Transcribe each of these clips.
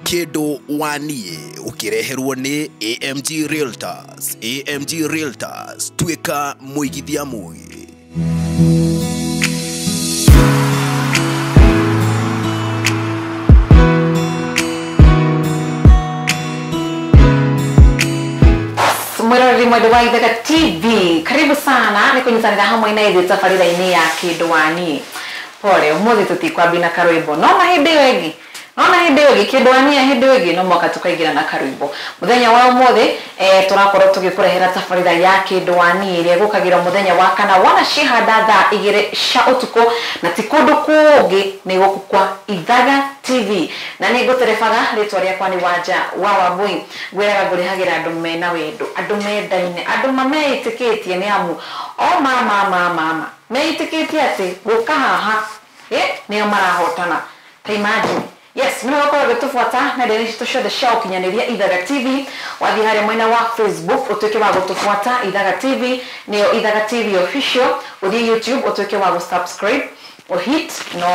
Kĩndũ wa niĩ ũkĩreherwo nĩ AMG Realtors. AMG Realtors, tuĩka mũigithia mũgĩ. Mwiroreri mwende wa Ithaga TV, karibu sana ni kunyitanira hamwe na ithuĩ tabarĩra-inĩ ya Kĩndũ wa Niĩ. Pole, ũmũthĩ tũtikwambia na karwĩmbo, no na hĩndĩ ĩyo ĩngĩ, no na hĩndĩ ĩyo ĩngĩ Kĩndũ wa Niĩ hĩndĩ ĩyo ĩngĩ no mwaka tũkaingĩra na karwĩmbo. Mũthenya wa ũmũthĩ tũrakorwo tũgĩkũrehera tabarĩra ya Kĩndũ wa Niĩ ĩrĩa ĩgũkagĩra mũthenya wa kana wana cihanda thaa 2 cia ũtukũ, na ti kũndũ kũngĩ nĩ gũkũ kwa Ithaga TV. Na nĩ ngũterebaga, rĩtwa rĩakwa nĩ Wanja wa Wambui. Ngwĩraga ngũrehagĩra andũ mena wendo, andũ mendaine, andũ mameĩtĩkĩtie nĩ amu o mama mama meĩtĩkĩtie atĩ gũka haha nĩo marahotana. Ta imagine. Yes, nĩ ũgakorwo ũgĩtũbuata nenda-inĩ citũ ciothe cia ũkinyanĩria Ithaga TV. Wathiĩ harĩa mwena wa Facebook ũtuĩke wa gũtũbuata Ithaga TV, nĩyo Ithaga TV official. Ũthiĩ YouTube ũtuĩke wa gũ-subscribe, hit no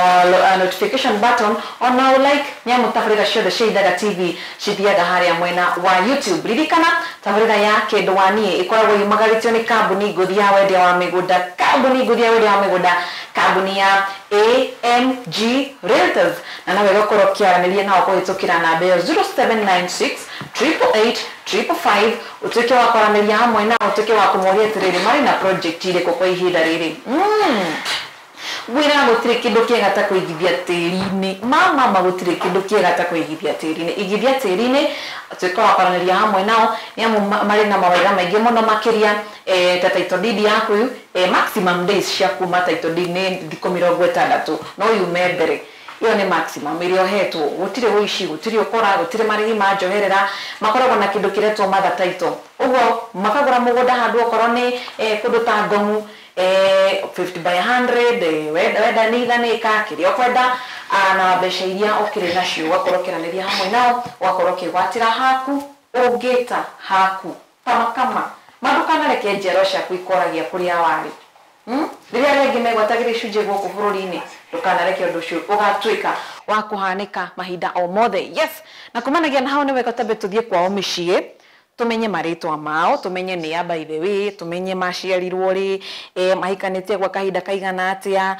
notification button ona like nyamu tabarĩra ciothe cia Ithaga TV cithiaga harĩa mwena wa YouTube. Ririkana tabarĩra ya Kĩndũ wa Niĩ ĩkoragwo yumagarĩtio nĩ kambuni ngũthi ya wendia wa mĩgũnda, kambuni ngũthi ya wendia wa mĩgũnda, kambuni ya AMG Realtors, na nawe ũgakorwo ũkĩaranĩria nao kũhĩtũkĩra namba ĩyo 0796 888 555 ũtuĩke wa kwaranĩria hamwe nao, ũtuĩke wa kũmoria atĩrĩrĩ marĩ na project irĩkũ kwa ihinda rĩrĩ. Ngwĩraga gũtirĩ kĩndũ kĩega ta kũigithia tĩri-inĩ. Mama gũtirĩ kĩndũ kĩega ta kũigithia tĩri-inĩ. Igithia tĩri-inĩ, tuĩka wa kwaranĩria hamwe nao nĩ amu marĩ na mawega maingĩ mũno makĩria, ta title deed yaku, maximum days cia kuma title deed nĩ thikũ 60, no yume mbere. Iyo nĩ maximum ĩrĩa ũhetwo, gũtirĩ ũici, gũtirĩ ũkora, gũtirĩ marĩhi ma njoherera. Makoragwo na kĩndũ kĩretwo mother title, ũguo makagũra mũgũnda handũ okorwo nĩ kũndũ ta Ngomu, 50 by 100, wenda nĩ ithanĩka kĩrĩa ũkwenda, na mbeca iria ũkĩrĩ nacio ũgakorwo ũkĩaranĩria hamwe nao, ũgakorwo ũkĩgwatĩra haku ũngĩta haku kama mandukanareke njiarwa ciaku ikoragia kũrĩa warĩ. Rĩrĩa arĩa angĩ megwatagĩra icunjĩ gũkũ bũrũri-inĩ, ndũkanareke ũndũ ũcio ũgatuĩka wa kũhanĩka mahinda o mothe. Yes, na kumanagia na hau nĩ wega tambe tũthiĩ kwao mĩciĩ, tumenye marĩtwa mao, tumenye nĩ a by the way, tumenye maciarirwo rĩ, mahikanĩtie gwa kahinda kaigana atĩa,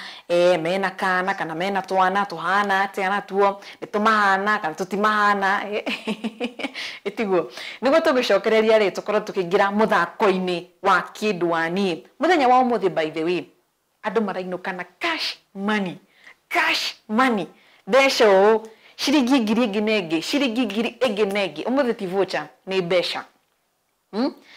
mena kana kana mena twana tũhana atĩa natuo, nĩ tũmahana kana tũtimahana. Ĩtiguo nĩguo tũgĩcokereria rĩ, tũkorwo tũkĩingĩra mũthako-inĩ wa Kĩndũ wa Niĩ. Mũthenya wa ũmũthĩ by the way, andũ marainũka na cash money, cash money, mbeca ũũ ciringi ngiri ĩngĩ na ĩngĩ, ciringi ngiri ĩngĩ na ĩngĩ. Ũmũthĩ ti voucher, nĩ mbeca.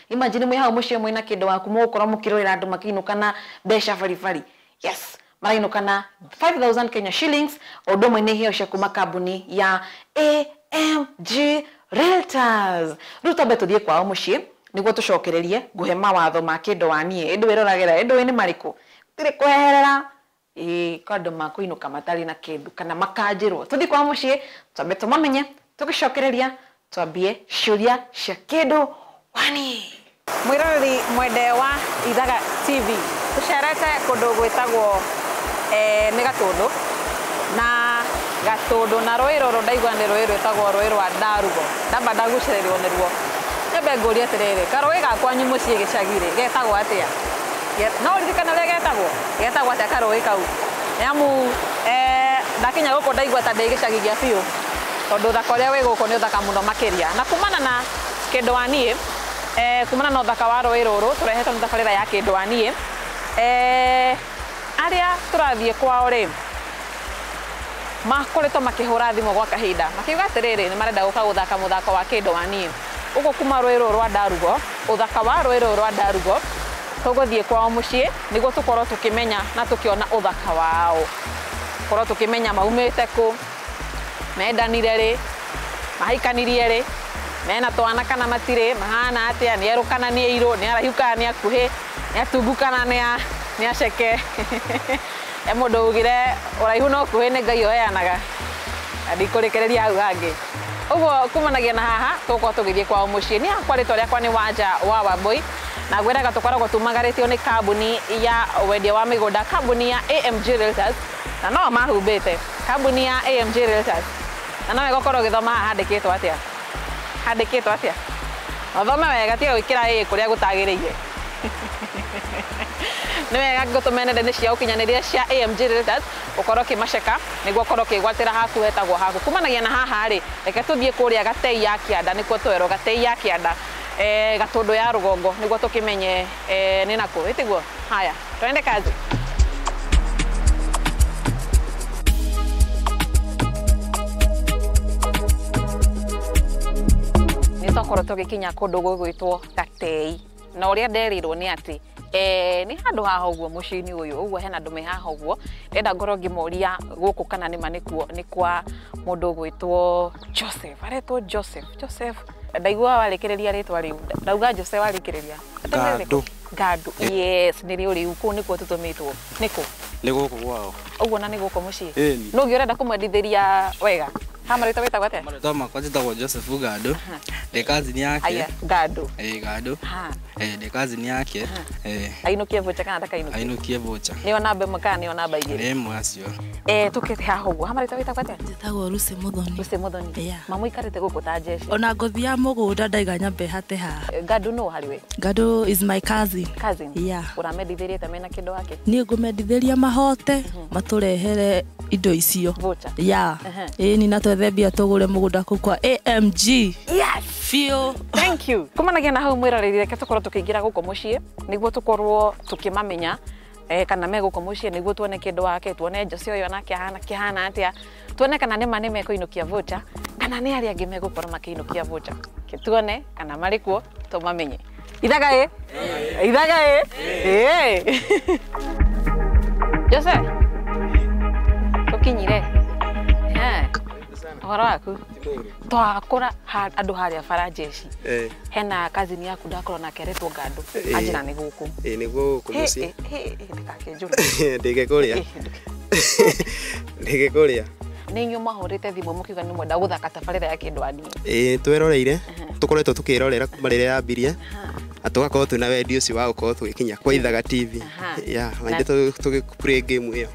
Imagine mwĩ hau mũciĩ mwĩna kĩndũ waku, mũgũkorwo mũkĩrorera andũ makĩinũka na mbeca baribari. Yes, marainũka na 5000 Kenya shillings, o ũndũ ũmwe nĩ iheo cia kuma kambuni ya AMG Realtors. Rĩu twambe tũthiĩ kwao mũciĩ nĩguo tũcokererie ngũhe mawatho ma Kĩndũ wa Niĩ. Ĩndũ wĩroragĩra, ĩndũ nĩ marĩkũ? Gũtirĩ kweherera kwa andũ makũinũka matarĩ na kĩndũ kana makanjĩrwo. Tũthiĩ kwao mũciĩ twambe tũmamenye, tũgĩcokereria twambie ciũria cia Kĩndũ wa Niĩ. Mwĩroreri mwende wa Ithaga TV, tũcerete kũndũ gwĩtagwo nĩ Gatũndũ, na Gatũndũ na rũĩ rũrũ ndaigua nĩ rũĩ rwĩtagwo rũĩ rwa Ndarugo. Ndamba ndagucĩrĩrwo nĩruo. Nyambe ngũrie atĩrĩrĩ, karũĩ ga kwanyu mũciĩ gĩcagi-rĩ getagwo atĩa? No ũririkane ũrĩa getagwo? Getagwo atĩa karũĩ kau? Nĩ amu ndakinya gũkũ ndaigua ta ndĩ gĩcagi gĩa biũ, tondũ ũthaka ũrĩa wĩ gũkũ nĩ ũthaka mũno makĩria. Na kumana na Kĩndũ wa Niĩ, kumana na ũthaka wa rũĩ rũrũ tũrehetwo nĩ tabarĩra ya Kĩndũ wa Niĩ, arĩa tũrathiĩ kwao rĩ makoretwo makĩhũra thimũ gwa kahinda makiuga atĩrĩrĩ nĩ marenda gũka gũthaka mũthako wa Kĩndũ wa Niĩ. Ũguo kuma rũĩ rũrũ rwa Ndarugo, ũthaka wa rũĩ rũrũ rwa Ndarugo, tũgũthiĩ kwao mũciĩ nĩguo tũkorwo tũkĩmenya na tũkĩona ũthaka wao, tũkorwo tũkĩmenya maumĩte kũ, mendanire rĩ, mahikanirie rĩ, mena twana kana matirĩ, mahana atĩa, nĩ erũ kana nĩ airũ, nĩ araihu kana nĩ akuhĩ, nĩ atungu kana nĩ aceke. He mũndũ ugire ũraihu na ũkuhĩ nĩ Ngai ũheanaga, na ndikũrĩkĩrĩria hau hangĩ. Ũguo kumanagia na haha tũgũkorwo tũgĩthiĩ kwao mũciĩ. Niĩ hakwa rĩtwa rĩakwa nĩ Wanja wa Wambui, na ngwĩraga tũkoragwo tumagarĩtio nĩ kambuni ya wendia wa mĩgũnda, kambuni ya AMG Realtors, na no mahumbĩte kambuni ya AMG Realtors. Na no wega ũkorwo ũgĩthoma haha handĩkĩtwo atĩa? Handĩkĩtwo atĩa? Ũthome wega tiga gwĩkĩra ĩ kũrĩa gũtagĩrĩire. Nĩ wega ngũtũme nenda-inĩ cia ũkinyanĩria cia AMG Realtors ũkorwo ũkĩmaceka nĩguo ũkorwo ũkĩgwatĩra haku hetagwo haku. Kumanagia na haha rĩ, reke tũthiĩ kũrĩa Gatei ya Kĩanda, nĩkuo twerwo Gatei ya Kĩanda, Gatũndũ ya rũgongo, nĩguo tũkĩmenye nĩ nakũ, ĩtiguo? Haya, twende kazi. Nĩ twakorwo tũgĩkinya kũndũ gũgwĩtwo Gatei, na ũrĩa nderirwo nĩ atĩ nĩ handũ haha ũguo mũciĩ-inĩ ũyũ, ũguo hena andũ me haha ũguo. Ndĩrenda ngorwo ngĩmoria gũkũ kana nĩma nĩkuo nĩ kwa mũndũ ũgwĩtwo Joseph, aretwo Joseph. Joseph, ndaigua warĩkĩrĩria rĩtwa rĩu, ndauga Joseph warĩkĩrĩria. Ngandũ. Ngandũ, yes, nĩrĩo rĩu, kũu nĩkuo tũtũmĩtwo. Nĩkũ? Nĩ gũkũ gwao. Ũguo na nĩ gũkũ mũciĩ? Ĩni. Nũ ũngĩ ũrenda kũmwendithĩria wega? Ha marĩtwa wĩtagwo atĩa? Marĩtwa makwa njĩtagwo Joseph Ngandũ. Ndĩ cousin yake. Aya, Ngandũ. Ĩĩ, Ngandũ. Ha. Ndĩ cousin yake. Ainũkie voucher kana ndakainũkie? Ainũkie voucher. Nĩyo namba ĩmwe kana nĩyo namba igĩrĩ? Nĩ ĩmwe acio. Tũkĩte haha ũguo. Ha marĩtwa wĩtagwo atĩa? Njĩtagwo Lucy Muthoni. Lucy Muthoni. Yeah. Mamũikarĩte gũkũ ta jeshi. Ona ngothi ya mũgũnda ndaiga nyambe hate haha. Ngandũ nũ harĩ we? Ngandũ is my cousin. Cousin? Yeah. Ũramendithĩria ta mena kĩndũ wake? Niĩ ngũmendithĩria mahote matũrehere indo icio. Voucher. Yeah. Ĩni na twethe mbia tũgũre mũgũnda kũu kwa AMG. Yes. Feel. Thank you. Kumanagia na hau mwĩroreri, reke tũkorwo tũkĩingĩra gũkũ mũciĩ nĩguo tũkorwo tũkĩmamenya kana me gũkũ mũciĩ nĩguo tuone kĩndũ wake, tuone Jose ũyũ onake ahana kĩhana atĩa, tuone kana nĩma nĩ mekũinũkia voucher kana nĩ arĩa angĩ megũkorwo makĩinũkia voucher. Tuone kana marĩ kuo tũmamenye. Ithaga ĩ? Ithaga ĩ? Ĩ. Jose, ũkinyire? Ũhoro waku? Twakora andũ harĩa bara jeshi. Hena cousin yaku ndakorwo nake aretwo Ngandũ. Anjĩra nĩ gũkũ. Ĩĩ, nĩguo gũkũ mũciĩ. Ndĩgakĩnjũre. Ndĩge kũrĩa. Ndĩge kũrĩa. Nĩ inyuĩ mwahũrĩte thimũ mũkiuga nĩ mwenda gũthaka tabarĩra ya kĩndũ aniĩ. Ĩĩ, tweroreire. Tũkoretwo tũkĩrorera kuma rĩrĩa yambirie. Na tũgakorwo twĩna wendi ũcio wa gũkorwo tũgĩkinya kwa Ithaga TV. Yeah, na ithuĩ tũgĩ play game ĩyo.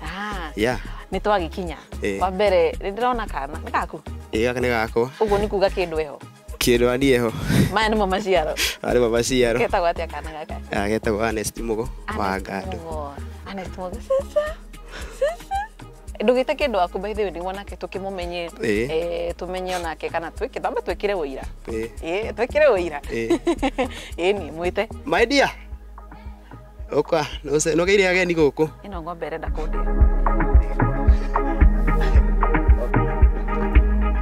Yeah. Nĩ twagĩkinya. Wa mbere nĩ ndĩrona kana nĩ gaku? Ĩĩ, gaka nĩ gakwa. Ũguo nĩ kuga kĩndũ ĩho. Kĩndũ aniĩ ĩho. Maya nĩmo maciaro. Maya nĩmo maciaro. Getagwo atĩa kana gaka? Getagwo Ernest Mugo wa Ngandũ. Ernest Mugo. Sasa. Sasa. Ndũgĩte kĩndũ waku by the way nĩguo nake tũkĩmũmenye, tũmenye onake kana twĩke twambe twĩkĩre ũira. Ĩĩ, twĩkĩre ũira. Ĩĩ, ni mwĩte. My dear. Ũka, nũgeire ageni gũkũ. Ĩno ng'ombe ĩrenda kũndĩa.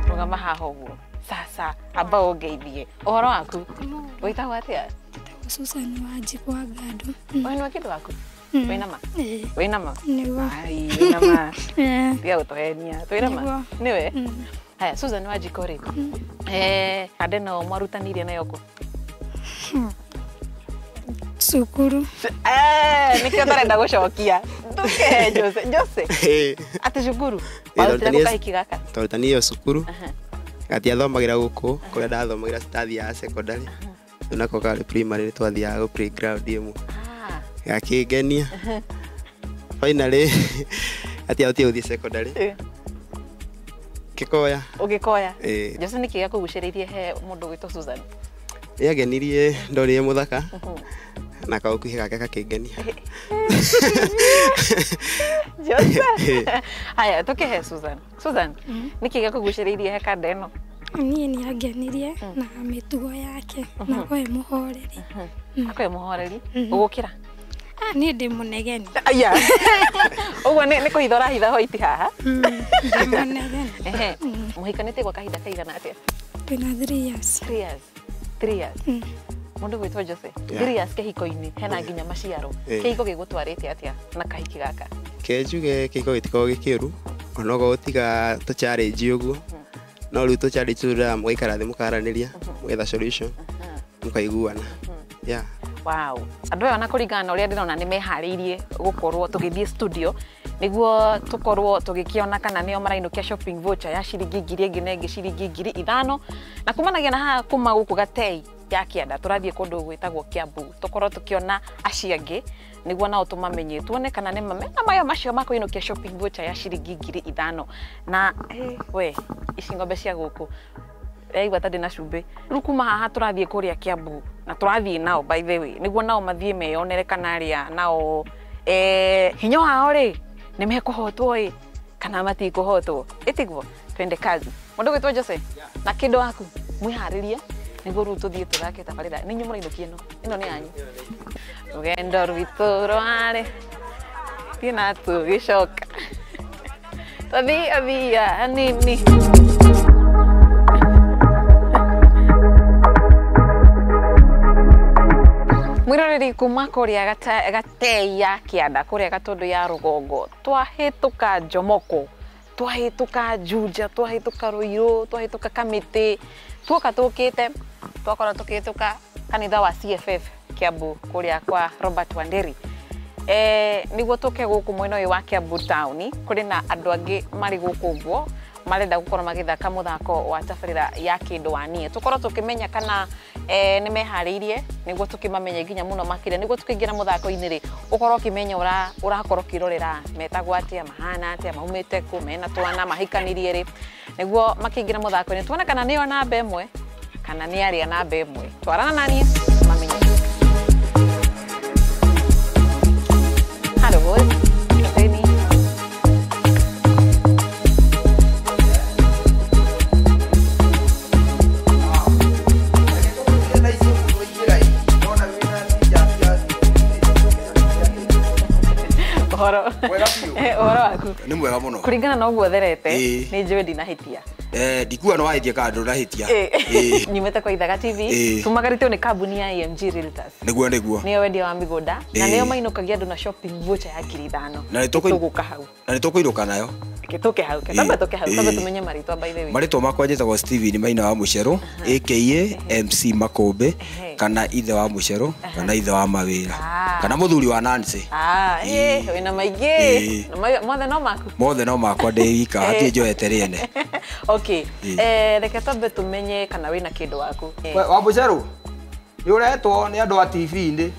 Rũgama haha ũguo. Sasa, amba ũngeithie. Ũhoro waku? Wĩtagwo atĩa? Susan Wanjikũ wa Ngandũ. Ũyũ nĩwe kĩndũ waku? Wĩna ma? Wĩna ma? Nĩguo. Ai, wĩna ma. Tiga gũtũhenia. Twĩna ma? Nĩwe? Haya, Susan Wanjikũ rĩ. Kande no mwarutanirie nayo kũ? Cukuru. Nĩkĩo ndarenda gũcokia. Ndũkehe Jose. Jose. Atĩ cukuru. Warutire kũ kahiki gaka? Twarutanirio cukuru. Gatiathomagĩra gũkũ kũrĩa ndathomagĩra citathiaga secondary. Nako karĩ primary nĩ twathiaga gũ playground ĩmwe. Gakĩngenia. Finally gatiahotire gũthiĩ secondary. Kĩkoya. Ũgĩkoya? Jose nĩkĩ gĩakũgucĩrĩirie he mũndũ ũgwĩtwo Susan? Nĩangenirie, ndonire mũthaka na kaũkuhĩ gake gakĩngenia. Jose. Haya, tũkĩhe Susan. Susan, nĩkĩ gĩakũgucĩrĩirie he kanda ĩno? Niĩ nĩangenirie na mĩtugo yake na akorwo e mũhoreri. Akorwo e mũhoreri? Ũgũkĩra? Niĩ ndĩ mũnegeni. Aya. Ũguo nĩ kũhitha ũrahitha hoiti haha? Ndĩ mũnegeni. Mũhikanĩtie gwa kahinda kaigana atĩa? Twĩna 3 years. 3 years. 3 years. Mũndũ gwĩtwo Jose, 3 years kĩhiko-inĩ hena nginya maciaro. Kĩhiko gĩgũtwarĩte atĩa na kahiki gaka? Ke njuge kĩhiko gĩtikoragwo gĩkĩũru, onokorwo tiga tũ challenge ũguo. No rĩu tũ challenge tũrĩa mũgaikara thĩ mũkaranĩria, mũgetha solution, mũkaiguana. Yeah. Wow. Andũ aya ona kũringana na ũrĩa ndĩrona nĩ meharĩirie gũkorwo tũgĩthiĩ studio nĩguo tũkorwo tũgĩkĩona kana nĩo marainũkia shopping voucher ya ciringi ngiri ĩngĩ na ĩngĩ ciringi 5,000 na kumanagia na haha kuma gũkũ Gatei ya kĩanda tũrathiĩ kũndũ gwĩtagwo Kiambu tũkorwo tũkĩona acio angĩ nĩguo nao tũmamenye tuone kana nĩ mena mayo macio ma kũinũkia shopping voucher ya ciringi 5,000 na we ici ng'ombe cia gũkũ yaigua ta ndĩna cumbĩ rĩu kuma haha tũrathiĩ kũrĩa Kiambu na tũrathiĩ nao by the way nĩguo nao mathiĩ meyonere kana arĩa nao hinya wao rĩ nĩ mekũhotwo ĩ kana matikũhotwo ĩtiguo twende kazi mũndũ gwĩtwo Jose na kĩndũ waku mwĩharĩrie nĩguo rĩu tũthiĩ tũthake tabarĩra nĩ inyuĩ mũrainũkia ĩno ĩno nĩ yanyu rũgendo rwitũ rwarĩ thiĩ na tũgĩcoka tũthiathia hanini. Mwiroreri kuma kuria gatei ya kianda kuria gatundu ya rugongo twahituka Jomoko twahituka Juja twahituka Ruiru twahituka Kamiti tuoka tukite twakora tukituka kanitha wa CFF Kiambu kuria kwa Robert Wanderi niguo tuke guku mwena uyu wa Kiambu town kuri na andu angi mari guku uguo marenda gukorwo magithaka muthako wa tabarira ya kindu wa nie tukorwo tukimenya kana ni mehariirie niguo tukimamenye nginya muno makiria niguo tukiingira muthako-ini ri ukorwo ukimenya urakorwo ukirorera metagwo atia mahana atia maumite ku mena twana mahikanirie ri niguo makiingira muthako-ini tuone kana nio namba ĩmwe kana ni aria namba ĩmwe twarana nanie mamenye. Hello boys. Nĩ mwega mũno kũringana na ũguo therete nĩ njũĩ ndinahĩtia ndikuga nĩ wahĩtia kana ndũnahĩtia nyumĩte kwa Ithaga TV tumagarĩtio nĩ kambuni ya AMG Realtors nĩguo nĩguo nĩyo wendia wa mĩgũnda na nĩyo mainũkagia andũ na shopping voucher ya 5,000 na nĩtũgũka hau na nĩtũkũinũka nayo tũke hau tambe tũke hau tambe tũmenye marĩtwa by the way marĩtwa makwa njĩtagwo Steven Maina wa Mũcerũ aka MC Makũmbĩ kana ithe wa Mũcerũ kana ithe wa mawĩra kana mũthuri wa Nancy wĩna maingĩ mothe no maku mothe no makwa ndĩ wika hatirĩ njoete rĩene. Okay reke twambe tũmenye kana wĩna kĩndũ waku wa Mũcerũ nĩ ũretwo nĩ andũ a TV-inĩ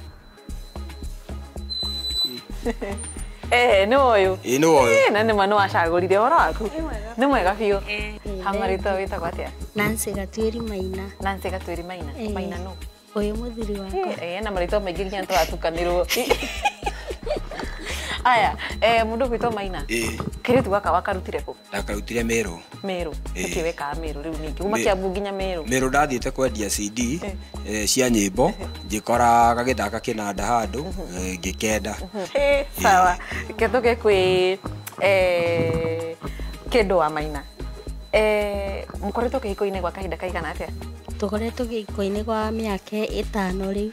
nĩ ũyũ nĩ ũyũ na nĩ ma nĩ wacagũrire ũhoro waku nĩ mwega biũ hamarĩtwa wĩtagwo atĩa Nancy Gatuĩri Maina. Nancy Gatuĩri Maina Maina nũ ũyũ mũthuri wakwa na marĩtwa maingĩ nginya tũratukanĩrwo aya mũndũ gwĩtwo Maina kairĩtu gaka wakarutire kũ ndakarutire Meru Meru nĩkĩ wekaga Meru rĩu ningĩ kuma Kiambu nginya Meru Meru ndathiĩte kwendia CD cia nyĩmbo ngĩkora gagĩthaka kĩnanda handũ ngĩkenda sawa reke tũke kwĩ kĩndũ wa Maina mũkoretwo kĩhiko-inĩ gwa kahinda kaigana atĩa tũkoretwo gĩiko-inĩ gwa mĩaka 5 rĩu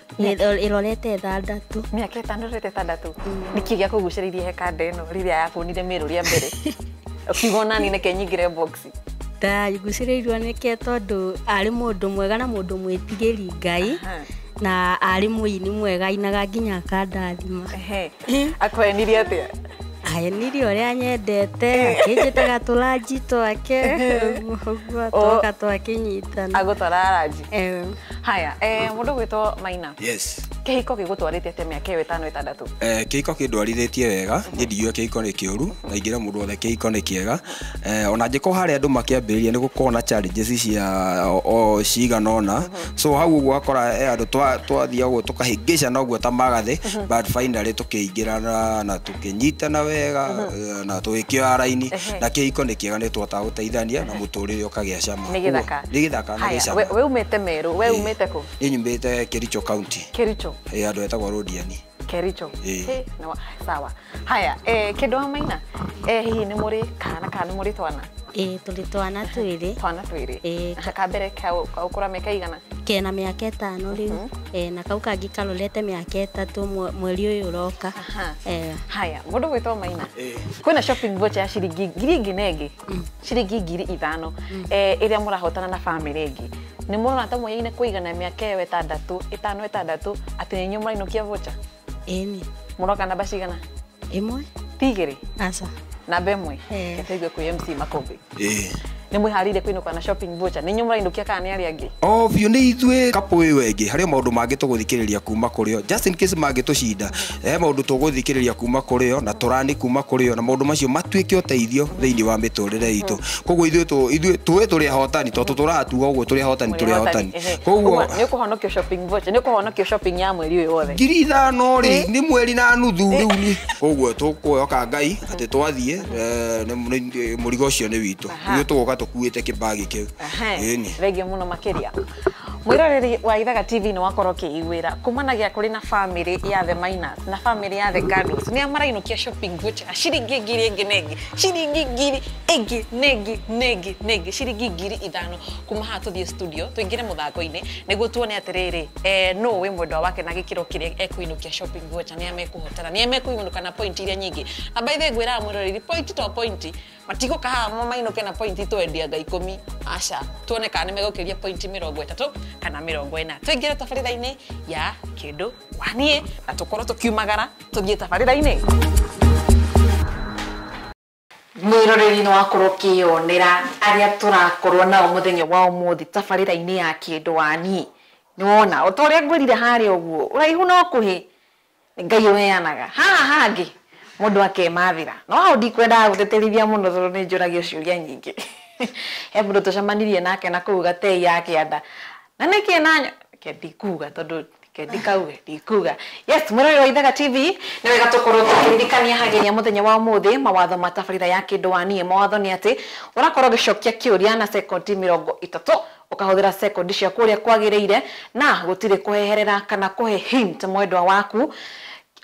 ĩrorete 6 mĩaka 5 ĩrorete 6 nĩkĩ gĩakũgucĩrĩirie he kanda ĩno rĩrĩa yakuonire Meru rĩa mbere ũkiuga onani nĩke nyingĩre box ndagucĩrĩirio nĩke tondũ arĩ mũndũ mwega na mũndũ mwĩtigĩri Ngai na arĩ mũini mwega ainaga nginya akandathima akwenirie atĩa aenirie ũrĩa nyendete akĩnjĩtaga tũranji twake ũguo twoka twakĩnyitana agũtwara ranji haya mũndũ gwĩtwo Maina yes kĩhiko gĩgũtwarĩte atĩa mĩaka ĩyo 5 6 kĩhiko kĩndwarithĩtie wega niĩ ndingiuga kĩhiko nĩ kĩũru na ingĩra mũndũ wothe kĩhiko nĩ kĩega ona angĩkorwo harĩa andũ makĩambĩrĩria nĩ gũkorwo na challenges cia cigana ũna so hau ũguo ũgakora andũ twathiĩ ũguo tũkahĩngĩcana ũguo ta magathĩ but finally tũkĩingĩrana na tũkĩnyitana wega na tũgĩkĩoya raini na kĩhiko nĩ kĩega nĩ tũhotaga gũteithania na mũtũrĩre ũkagĩa cama nĩ gĩthaka nĩ gĩthaka na gĩ cama we umĩte Meru we umĩte kũ niĩ nyumĩte Kericho County Kericho andũ etagwo Rodiani Kericho sawa haya kĩndũ wa Maina hihi nĩ mũrĩ kana kana nĩ mũrĩ twana tũrĩ twana twĩrĩ twana twĩrĩ ka mbere kaũkũra mĩaka igana kena mĩaka 5 rĩu na kau kangĩ karorete mĩaka 3 mweri ũyũ ũroka haya mũndũ gwĩtwo Maina kwĩna shopping voucher ya ciringi 1,000 na ĩngĩ ciringi 5,000 ĩrĩa mũrahotana na bamĩrĩ ĩngĩ nĩ mũrona ta mwenyeine kũigana mĩaka ĩyo 6 5 6 atĩ nĩ inyuĩ mũrainũkia voucher ĩni mũroka namba cigana ĩmwe ti igĩrĩ aca namba ĩmwe reke tũigue kwĩ MC Makũmbĩ Nĩ mwĩharĩirie kũinũka na shopping voucher? Nĩ inyuĩ mũrainũkia kana nĩ arĩa angĩ? O biũ nĩ ithuĩ kapũ ĩyo ĩngĩ harĩ maũndũ mangĩ tũgũthikĩrĩria kuma kũrĩ o, just in case mangĩtũcinda, he maũndũ tũgũthikĩrĩria kuma kũrĩ o na tũrani kuma kũrĩ o, na maũndũ macio matuĩke ũteithio thĩinĩ wa mĩtũrĩre itũ. Koguo ithuĩ ithuĩ tũĩ tũrĩ ahotani, tondũ tũratuga ũguo tũrĩ ahotani, tũrĩ ahotani. Koguo nĩ ũkũhonokio shopping voucher, nĩ ũkũhonokio shopping ya mweri ũyũ wothe. 5,000 rĩ nĩ mweri na nuthu rĩu nĩ. Koguo tũkwĩhoka Ngai atĩ twathiĩ mũrigo ũcio nĩ witũ, ithuĩ tũgũka tũkuĩte kĩbagi kĩu. Ĩni. Thengiũ mũno makĩria. Mwĩroreri wa Ithaga TV nĩ wakorwo ũkĩiguĩra kumanagia kũrĩ na family ya The Miners na family ya The Gardens, nĩa marainũkia shopping voucher ciringi ngiri ĩngĩ na ĩngĩ, ciringi ngiri ĩngĩ na ĩngĩ na ĩngĩ na ĩngĩ, ciringi 5,000. Kuma haha tũthiĩ studio tũingĩre mũthako-inĩ nĩguo tuone atĩrĩrĩ, nũ wĩ mwendwa wake na gĩkĩro kĩrĩa ekũinũkia shopping voucher, nĩa mekũhotana, nĩa mekũinũka na point iria nyingĩ. Na by the way ngwĩraga mwĩroreri, point to point matigũka haha mainũke na point twendianga 10, aca, tuone kana nĩ megũkĩria point 30 kana 40. Tũingĩre tabarĩra-inĩ ya Kĩndũ Waniĩ na tũkorwo tũkiumagara tũthiĩ tabarĩra-inĩ. Mwĩroreri nĩ wakorwo ũkĩyonera arĩa tũrakorwo nao mũthenya wa ũmũthĩ tabarĩra-inĩ ya Kĩndũ Waniĩ. Nĩ wona o ta ũrĩa ngwĩrire harĩa ũguo, ũraihu no ũkuhĩ Ngai ũheanaga, haha hangĩ mũndũ akemathĩra. No hau ndikwendaga gũtĩtĩrithia mũno tondũ nĩ njũragio ciũria nyingĩ. He mũndũ tũcemanirie nake na kũu gatei ya kĩanda, na nĩkĩ na ke ndikuga tondũ ke ndikauge ndikuga. Yes, mwĩroreri wa Ithaga TV, nĩ wega tũkorwo tũkĩririkania hageria mũthenya wa ũmũthĩ mawatho ma tabarĩra ya Kĩndũ Waniĩ. Mawatho nĩ atĩ ũrakorwo ũgĩcokia kĩũria na sekondi 30, ũkahũthĩra sekondi ciaku ũrĩa kwagĩrĩire, na gũtirĩ kũheherera kana kũhe hint mwendwa waku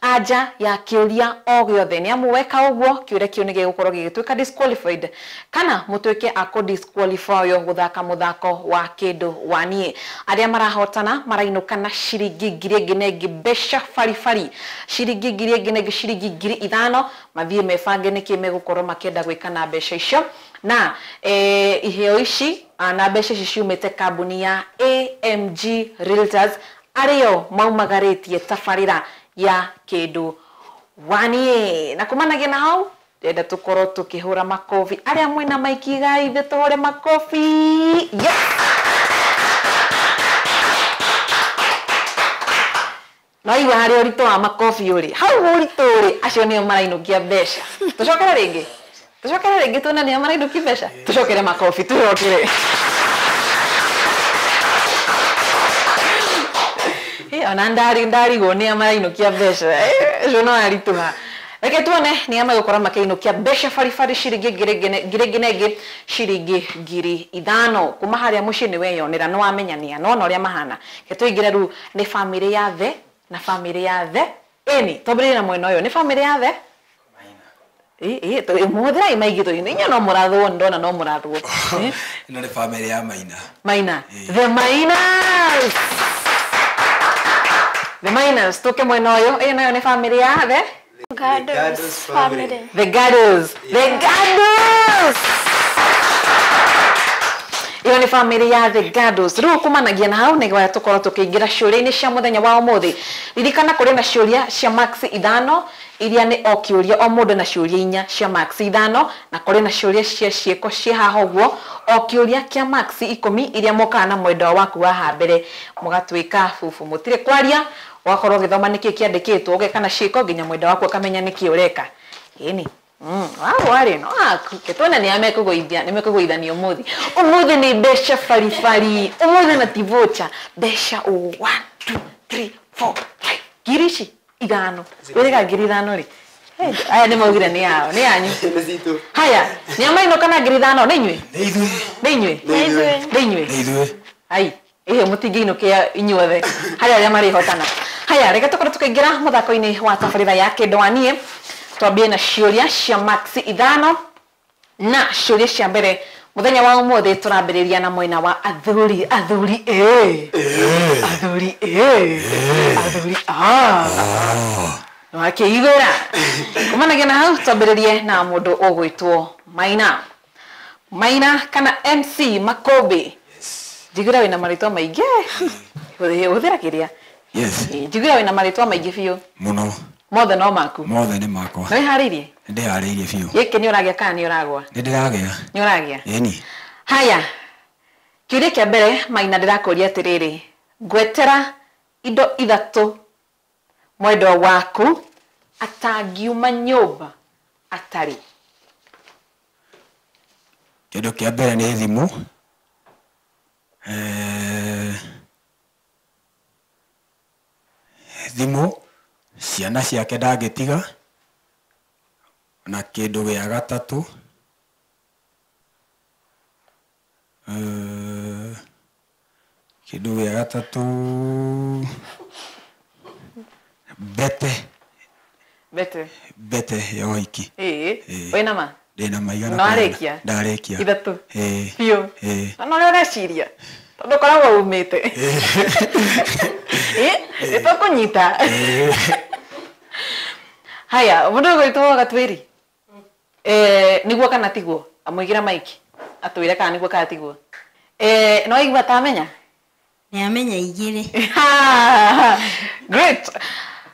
anja ya kĩũria o gĩothe, nĩ amu weka ũguo kĩũria kĩu nĩ gĩgũkorwo gĩgĩtuĩka disqualified kana mũtuĩke a kũ disqualify gũthaka mũthako wa Kĩndũ Waniĩ. Arĩa marahotana marainũka na ciringi ngiri ĩngĩ na ĩngĩ, mbeca baribari, ciringi ngiri ĩngĩ na ĩngĩ, ciringi 5,000, mathiĩ mebange nĩkĩ megũkorwo makĩenda gwĩka na mbeca icio. Na iheo ici na mbeca ici ciumĩte kambuni ya AMG Realtors, arĩo maumagarĩtie tabarĩra ya Kĩndũ Waniĩ. Na kumanagia na hau ndĩrenda tũkorwo tũkĩhũra makobi arĩa mwĩna maiki gaithe, tũhũre makobi. Yes. No igua harĩa ũritũ wa makobi ũrĩ, hau ũritũ ũrĩ, acio nĩo marainũkia mbeca. Tũcokere rĩngĩ, tũcokere rĩngĩ, tuone nĩo marainũkia mbeca. Tũcokere makobi, tũcokere. Ona ndarigwo nĩa marainũkia mbeca, ũcio no aritũha. Reke tuone nĩa megũkorwo makĩinũkia mbeca baribari, ciringi ngiri ĩngĩ na ĩngĩ, ciringi 5,000. Kuma harĩa mũciĩ nĩ weyonera, nĩ wamenya nĩa, nĩ wona ũrĩa mahana. Reke tũingĩre rĩu nĩ bamĩrĩ ya The na bamĩrĩ ya The. Ĩni, twambĩrĩrie na mwena ũyũ, nĩ bamĩrĩ ya The. Mũhũthĩrai maingĩ tũ, inyuĩ no mũrathwo, ndona no mũrathwo. Ĩno nĩ bamĩrĩ ya Maina. Maina. The Mainas. The Miners, tuke mwena ũyũ, ĩyo nayo nĩ bamĩrĩ ya The Gados family. The Gados. The Gados. Ĩyo nĩ bamĩrĩ ya The Gados. Rĩu kumanagia na hau nĩguo tũkorwo tũkĩingĩra ciũria-inĩ cia mũthenya wa ũmũthĩ. Ririkana kũrĩ na ciũria cia max 5, iria nĩ o kĩũria o mũndũ na ciũria 4 cia max 5, na kũrĩ na ciũria cia ciĩko ciĩ haha ũguo o kĩũria kĩa max 10, iria mokaga na mwendwa waku wa haha mbere, mũgatuĩka bubu, mũtirĩ kwaria, ũgakorwo ũgĩthoma nĩkĩ kĩandĩkĩtwo, ũgeka na ciĩko nginya mwendwa waku akamenya nĩkĩ ũreka. Ĩni. Wao no aku tuone nĩ amekũgũithia, nĩ mekũgũithania ũmũthĩ. Ũmũthĩ nĩ mbeca baribari, ũmũthĩ na ti voucher, mbeca 1 2 3 4 5 ngiri ici 5. Wĩrĩga 5,000 rĩ. Aya nĩ maugire nĩ yao, nĩ yanyu. Haya, nĩ amainũka na 5,000, nĩ inyuĩ? Nĩ ithuĩ. Nĩ inyuĩ? Nĩ inyuĩ. Nĩ ithuĩ. Ai, ĩyo mũtingĩinũkia inyuothe. Haya arĩa marĩhotana. Haya, reke tũkorwo tũkĩingĩra mũthako-inĩ wa tabarĩra ya Kĩndũ Waniĩ. Twambie na ciũria cia max 5, na ciũria cia mbere mũthenya wa ũmũthĩ tũrambĩrĩria na mwena wa athuri, athuri athuri athuri a nĩwakĩiguĩra. Kumanagia na hau twambĩrĩrie na mũndũ ũgwĩtwo Maina. Maina kana MC Makũmbĩ. Njiguĩra wĩna marĩtwa maingĩ. Hũthĩra kĩrĩa. Yes. Njiguĩra wĩna marĩtwa maingĩ biũ. Mũno. Mothe no maku. Mothe nĩ makwa. Nĩ wĩharĩirie? Nĩ ndĩharĩirie biũ. Gĩkĩ nĩ ũragĩa kana nĩ ũragwa? Nĩ ndĩragĩa. Nĩ ũragĩa? Ĩni. Haya, kĩũria kĩa mbere Maina ndĩrakũria atĩrĩrĩ, ngwetera indo ithatũ mwendwa waku atangiuma nyũmba atarĩ. Kĩndũ kĩa mbere nĩ thimũ, thimũ, ciana ciake ndangĩtiga, na kĩndũ gĩa gatatũ kĩndũ gĩa gatatũ bete. Bete. Bete ya ũhiki. Ĩĩ. Wĩna ma? Ndĩna maigana. No arĩkia? Ndarĩkia. Ithatũ. Ĩĩ. Biũ. Ĩĩ. Na no ũrĩa ũreciria tondũ ũkoragwo umĩte. Ĩĩ, nĩtũkũnyita. Haya, mũndũ ũgwĩtwo Gatwĩri. Nĩguo kana tiguo? Amũigĩra maiki atwĩre kana nĩguo kana tiguo. No aigua atamenya? Nĩamenya igĩrĩ. Great.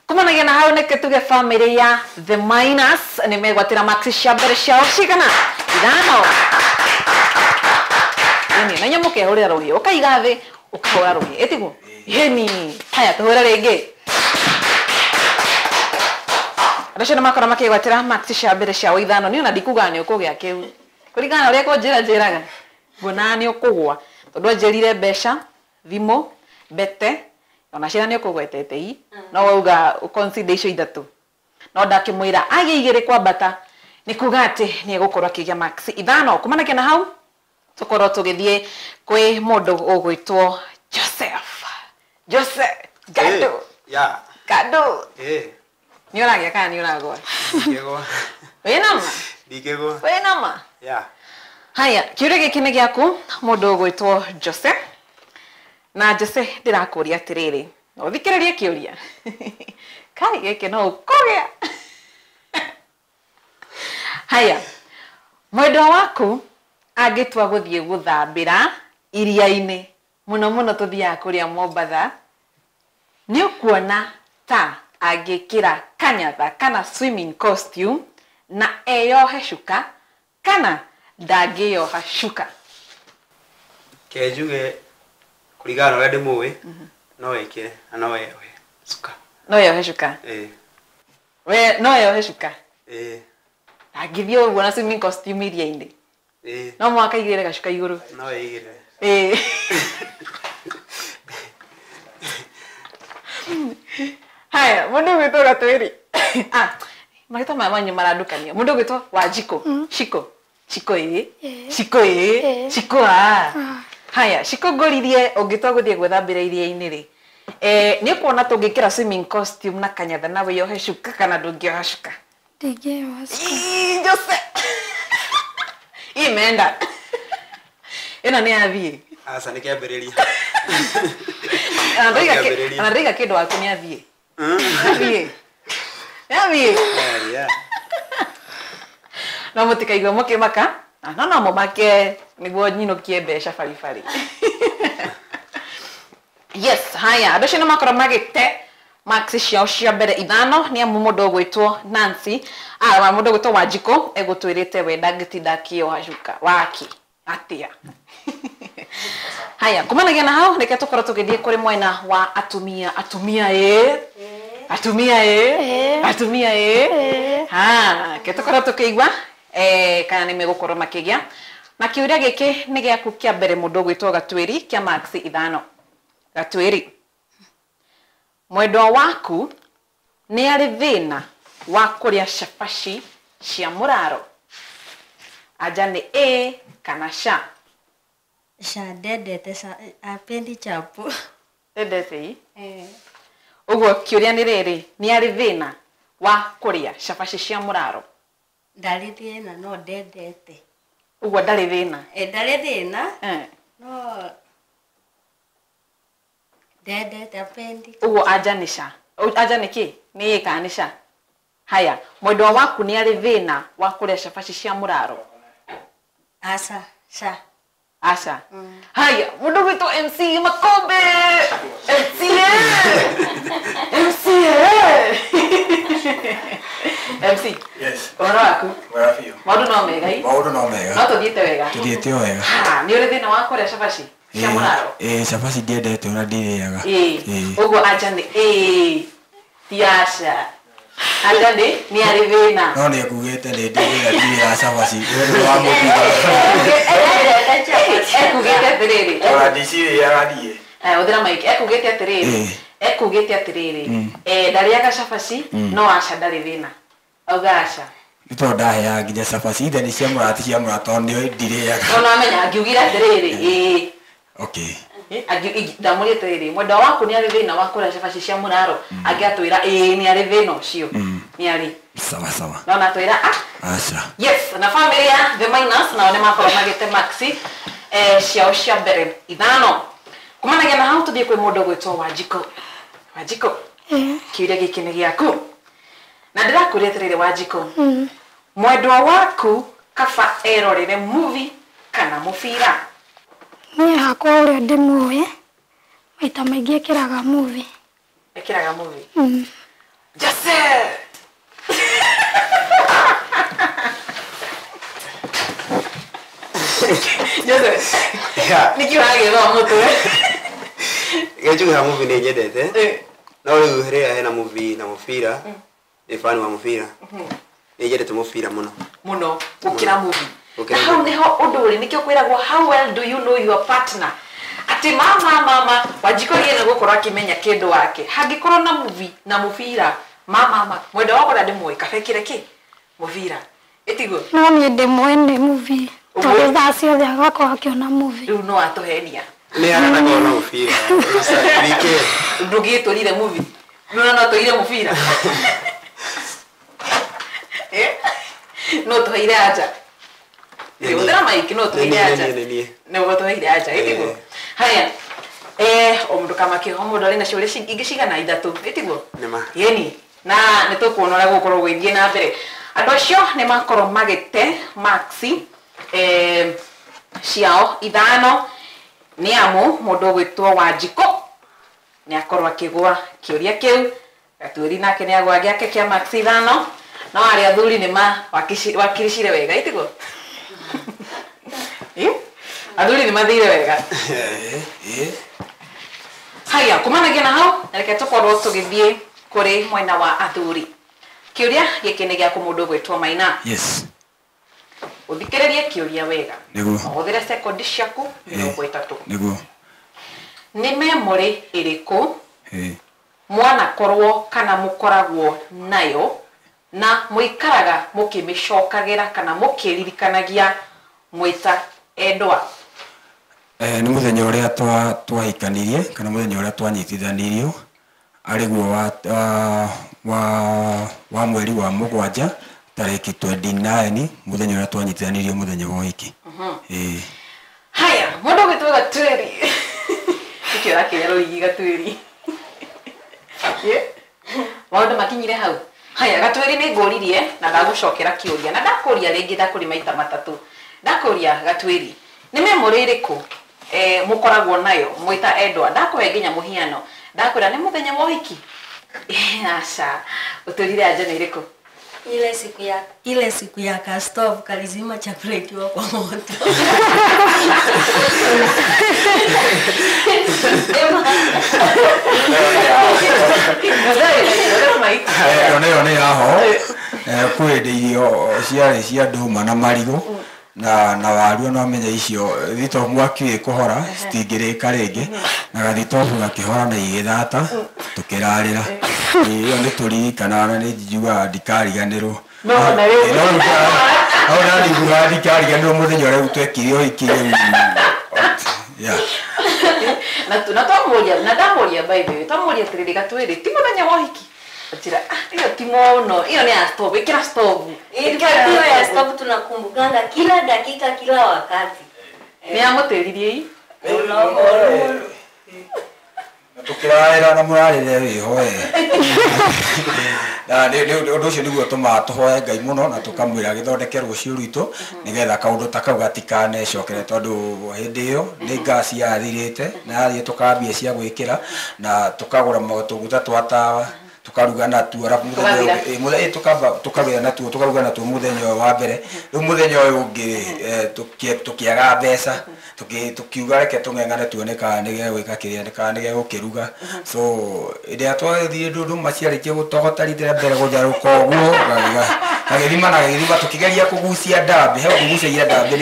Kumanagia na hau nĩkĩ tuge family ya The Miners nĩ megwatĩra maxi cia mbere ciao cigana? 5. Ĩni, na inyuĩ mũkehũrĩra rũhĩ, ũkaiga thĩ ũkahũra rũhĩ, ĩtiguo? Ĩni. Haya, tũhũre rĩngĩ. Andũ acio nĩmakorwo makĩgwatĩra maxi cia mbere ciao 5. Niĩ ona ndikugaga nĩ ũkũgĩa kĩu, kũringana na ũrĩa kũnjĩra njĩraga nguonaga nĩ ũkũgwa, tondũ anjĩrire mbeca, thimũ, bete, ona ciana nĩ ũkũgwetete i no wauga ũconsider icio ithatũ, no ndakĩmwĩra agĩe igĩrĩ kwambata nĩ kuga atĩ nĩ egũkorwo akĩgĩa maxi 5. Kumanagia na hau tũkorwo tũgĩthiĩ kwĩ mũndũ ũgwĩtwo Joseph. Joseph Gado. Yeah. Gado. Ĩĩ. Nĩ ũragĩa kana nĩ ũragwa? Ndingĩgwa. Wĩna ma? Ndingĩgwa. Wĩna ma? Yeah. Haya, kĩũria gĩkĩ nĩ gĩaku mũndũ ũgwĩtwo Jose. Na Jose ndĩrakũria atĩrĩrĩ, ũthikĩrĩrie kĩũria. Kai gĩkĩ no ũkũgĩa. Haya, mwendwa waku angĩtua gũthiĩ gũthambĩra iria-inĩ, mũno mũno tũthiaga kũrĩa Mombatha, nĩ ũkuona ta angĩkĩra kanyatha kana swimming costume na eyohe cuka kana ndangĩyoha cuka? Ke njuge kũringana na ũrĩa ndĩmũĩ, no ĩkĩre na no eyohe cuka. No eyohe cuka? Ĩĩ. We no eyohe cuka? Ĩĩ. Angĩthiĩ ũguo na swimming costume iria-inĩ? Ĩĩ. No mũhaka aigĩrĩre gacuka igũrũ? No aigĩrĩre. Ĩĩ. Haya, mũndũ ũgwĩtwo Gatwĩri. Marĩtwa maya manyu marandukania. Mũndũ ũgwĩtwo Wanjikũ. Shiko. Shiko ĩĩ. Shiko ĩĩ. Shiko a. Haya, Shiko ngũririe ũngĩtua gũthiĩ gwĩthambĩra iria-inĩ rĩ, nĩ ũkuona tũngĩkĩra swimming costume na kanyatha na wĩyohe cuka kana ndũngĩoha cuka? Ndingĩyoha cuka. Ii, Jose. Imenda. Ĩno nĩ yathiĩ. Aca nĩ kĩambĩrĩria. Ona ndaiga kĩndũ waku nĩ athiĩ. Athiĩ. Athiĩ. No mũtikaigua mũkĩmaka, no no mũmake nĩguo nyinũkie mbeca baribari. Yes, haya, andũ acio nĩ makorwo magĩte maxi ciao cia mbere 5. Nĩ amu mũndũ ũgwĩtwo Nancy, mũndũ ũgwĩtwo Wanjikũ egũtwĩrĩte we ndangĩtinda akĩoha cuka wake atĩa. Haya, kumanagia na hau reke tũkorwo tũgĩthiĩ kũrĩ mwena wa atumia. Atumia ĩ, atumia ĩ, atumia ĩ. Ha, reke tũkorwo tũkĩigua kana nĩ megũkorwo makĩgĩa. Na kĩũria gĩkĩ nĩ gĩaku kĩa mbere mũndũ ũgwĩtwo Gatwĩri kĩa maxi 5. Gatwĩri, mwendwa waku nĩ arĩ thĩna wa kũrĩa cabaci cia mũraro? Anja nĩ ĩ kana ca? Ca, ndendete ca, apendi chapo. Ndendete i? Ũguo kĩũria nĩ rĩrĩ, nĩ arĩ thĩna wa kũrĩa cabaci cia mũraro? Ndarĩ thĩna no ndendete. Ũguo ndarĩ thĩna? Ndarĩ thĩna, no ndendete, apendi. Ũguo anja nĩ ca. Anja nĩ kĩ? Nĩ ĩ kana nĩ ca? Haya, mwendwa waku nĩ arĩ thĩna wa kũrĩa cabaci cia mũraro? Aca, ca. Aca. Haya, mũndũ ũgwĩtwo MC Makombe. MC. MC. MC. Yes. Ũhoro waku? Wega biũ. Maũndũ no mega i? Maũndũ no mega. No tũthiĩte wega? Tũthiĩte o wega. Ha, nĩ ũrĩ thĩna wa kũrĩa cabaci cia mũraro? Ĩĩ, cabaci ndiendete ona ndirĩaga. Ĩĩ. Ũguo anja nĩ ĩĩ. Ti aca. Anja nĩ arĩ thĩna. No nĩ ngugĩte nĩ ndĩrĩaga ndirĩaga cabaci. Nĩ wa mũthia. Ekugĩte atĩrĩrĩ. Ona ndicirĩaga niĩ. Hũthĩra mic. Ekugĩte atĩrĩrĩ. Ekugĩte atĩrĩrĩ. Ndarĩaga cabaci no aca ndarĩ thĩna. Auga aca. Nĩ tondũ ndaheaga nginya cabaci ithe nĩ cia mũrata cia mũrata tondũ nĩo ndirĩaga. Ona amenya angiugire atĩrĩrĩ ĩĩ. Okay. Ndamũria atĩrĩrĩ mwendwa waku nĩ arĩ thĩna wa kũrĩa cabaci cia mũraro angĩatwĩra ĩĩ nĩ arĩ thĩna ũcio nĩ arĩ. Sawa sawa. No natwĩra ah. Aca. Yes, na family ya The Minus nao nĩ makorwo magĩte maxi ciao cia mbere 5. Kumanagia na hau tũthiĩ kwĩ mũndũ ũgwĩtwo Wanjikũ. Wanjikũ, kĩũria gĩkĩ nĩ gĩaku. Na ndĩrakũria atĩrĩrĩ Wanjikũ. Mwendwa waku kaba erorere movie kana mũbira? Niĩ hakwa ũrĩa ndĩmũĩ maita maingĩ ekĩraga movie. Ekĩraga movie? Jose! Jose! Nĩkĩ ũragĩthoma mũtwe? Gĩchuga movie nĩ nyendete. No rĩu rĩrĩa hena movie na mũbira, ndĩ fan wa mũbira. Nĩ nyendete mũbira mũno. Mũno gũkĩra movie. Na hau nĩho ũndũ ũrĩ nĩkĩo kwĩragwo how well do you know your partner? Atĩ mama Wanjikũ gĩe nĩ gũkorwo akĩmenya kĩndũ wake. Hangĩkorwo na movie na mũbira, mama mwendwa wakwa ndĩmũĩ kaba ekĩre kĩ? Mũbira. Ĩtiguo? No niĩ ndĩmũĩ nĩ movie. Tondũ thaa ciothe agakorwo akĩona movie. Rĩu no atũhenia. Nĩ aranakorwo na mũbira. Ndũngĩtũrire movie. No no tũire mũbira. No tũheire anja. Hũthĩra mic no tũheire anja. Nĩ tũheire anja ĩtiguo? Haya. O mũndũ kamakĩho mũndũ arĩ na ciũria ingĩ cigana 3 ĩtiguo? Nĩma. Yeni. Na nĩ tũkuona ũrĩa gũgũkorwo gũgĩthiĩ na mbere. Andũ acio nĩ makorwo magĩte maxi ciao 5 nĩ amu mũndũ ũgwĩtwo Wanjikũ nĩ akorwo akĩgũa kĩũria kĩu. Gatuĩri nake nĩ agũa gĩake kĩa maxi 5 no arĩa athuri nĩ ma wakiricire wega ĩtiguo? Athuri nĩ mathire wega. Haya, kumanagia na hau reke tũkorwo tũgĩthiĩ kũrĩ mwena wa athuri. Kĩũria gĩkĩ nĩ gĩaku mũndũ ũgwĩtwo Maina. Yes. Ũthikĩrĩrie kĩũria wega. Nĩguo. Ũhũthĩre sekondi ciaku 30. Nĩguo. Nĩ memory ĩrĩkũ mwanakorwo kana mũkoragwo nayo na mũikaraga mũkĩmĩcokagĩra kana mũkĩririkanagia mwĩta endwa? Nĩ mũthenya ũrĩa twahikanirie kana mũthenya ũrĩa twanyitithanirio arĩguo wa mweri wa 7 tarĩki 29 mũthenya ũrĩa twanyitithanirio mũthenya wa ũhiki. Haya, mũndũ ũgwĩtwo Gatuĩri. Nĩkĩo ũrakĩrĩa rũigi Gatuĩri? Maũndũ makinyire hau. Haya, Gatuĩri nĩ ngũririe na ndagũcokera kĩũria na ndakũria rĩngĩ ndakũria maita 3. Ndakũria Gatuĩri, nĩ memory ĩrĩkũ mũkoragwo nayo mwĩta endwa? Ndakũhe nginya mũhiano. Ndakwĩra nĩ mũthenya wa ũhiki. Aca, ũtũrire anja nĩ ĩrĩkũ? Ile siku ya kastove kalizima chakula ikiwa kwa moto. Ĩyo nĩ yaho. Kwĩ hĩndĩ irio ciarĩ cia ndũma na marigũ na waru no menya icio thitobu mwaki wĩ kũhora citingĩrĩka rĩngĩ na gathitobu gakĩhora na igĩthata tũkĩrarĩra. Ĩyo nĩ tũririkanaga na nĩ njiguaga ndikariganĩrwo. No na rĩu hau ndiguaga ndikariganĩrwo mũthenya ũrĩa twekire ũhiki rĩu. Yeah. Na twamũria na ndamũria by the way twamũria atĩrĩrĩ Gatuĩri ti mũthenya wa ũhiki. Atira ĩyo ti mũno ĩyo nĩ ya stove ĩkĩra stove. Ĩkĩra ya stove tunakumbukanga kila dakika kila wakati. Nĩ amũtĩririe i? Tukirarĩra na mũrarĩre wĩho na ũndũ ũcio nĩguo ũtũmaga tũhoe Ngai mũno na tũkamwĩra agĩthondeke rũciũ rwitũ nĩgetha kaũndũ ta kau gatikanecokere tondũ hĩndĩ ĩyo nĩ ngasi yathirĩte na yathiĩ tũkambia cia gwĩkĩra na tũkagũra tũguta twa tawa Tukaruga natuo arabu muthenya tukamba tukagĩa natuo tukaruga natuo muthenya ũyũ wa mbere rĩu muthenya ũyũ ũngĩ tukiaga mbeca tukiuga reke tũng'eng'ane tuone kana nĩgegwĩka kĩrĩa kana nĩgegũkĩruga so ĩrĩa twathiĩ ndũndũma ciarĩkia gũtogota rita rĩa mbere gũtherũka ũguo gagĩthima na gagĩthima tũkĩgeria kũgucia ndambĩ he kũgucagia ndambĩ